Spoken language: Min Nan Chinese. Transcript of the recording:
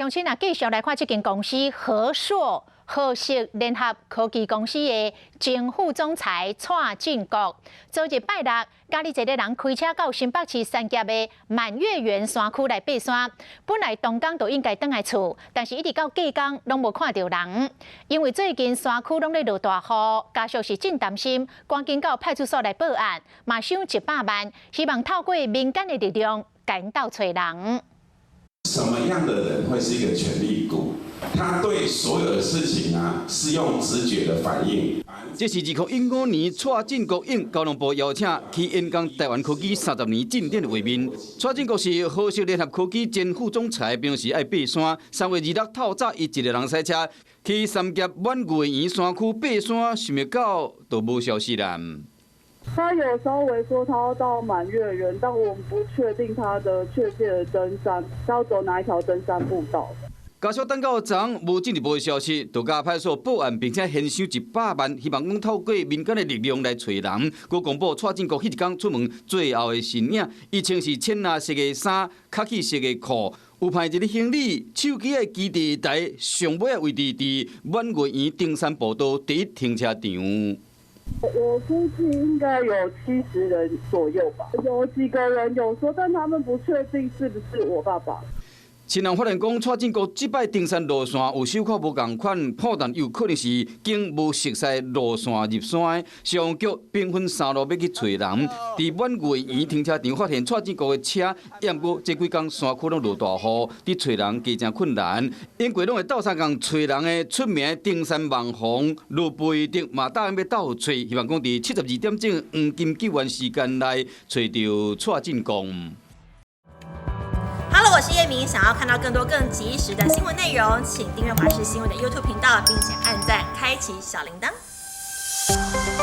鄉親啊，繼續來看這間公司和碩和碩聯合科技公司的前副總裁蔡進國，昨日拜六，佮伊一个人開車到新北市三峽的滿月園山區來爬山。本來當工就應該轉來厝，但是一直到隔工攏無看著人。因為最近山區攏咧落大雨，家屬是真擔心，趕緊到派出所來報案，嘛賞100萬，希望透過民間的力量共𪜶鬥揣人。什麼樣的人會是一個權力股？他對所有的事情啊，是用直覺的反應。這是2015年蔡進國應交通部邀請去演講台灣科技30年進展的會面。蔡進國是和碩聯合科技前副總裁，平時愛爬山。3月26透早，伊一个人駛車去三峽滿月園山區爬山，想袂到就無消息啦。他有稍微說他要到滿月園，但我們不確定他的確切的登山，他要走哪一條登山步道。家屬等到昨無進一步的消息，就共派出所報案，並且懸賞100萬，希望講透過民間的力量來揣人。閣公布蔡進國彼一工出門最後的身影，伊穿是淺藍色的衫、卡其色的褲，有揹一个行李、手機愛寄佇台上尾的位置，佇滿月園登山步道第一停車場。我估計應該有70人左右吧，有幾個人有說，但他們不確定是不是我爸爸。親人發現講，蔡進國這擺登山路線有小可無仝款，判斷有可能是經無熟悉路線入山。消防局兵分三路欲去揣人，佇滿月園停車場發現蔡進國的車，毋過這幾工山區攏落大雨，佇揣人加誠困難。經過攏會鬥相共揣人的出名登山網紅盧培德嘛，答應欲鬥揣，希望講佇72點鐘黃金救援時間內揣著蔡進國。 Hello，我是葉明，想要看到更多更及時的新聞內容，請訂閱華視新聞的 YouTube 頻道，並且按讚，開啟小鈴鐺。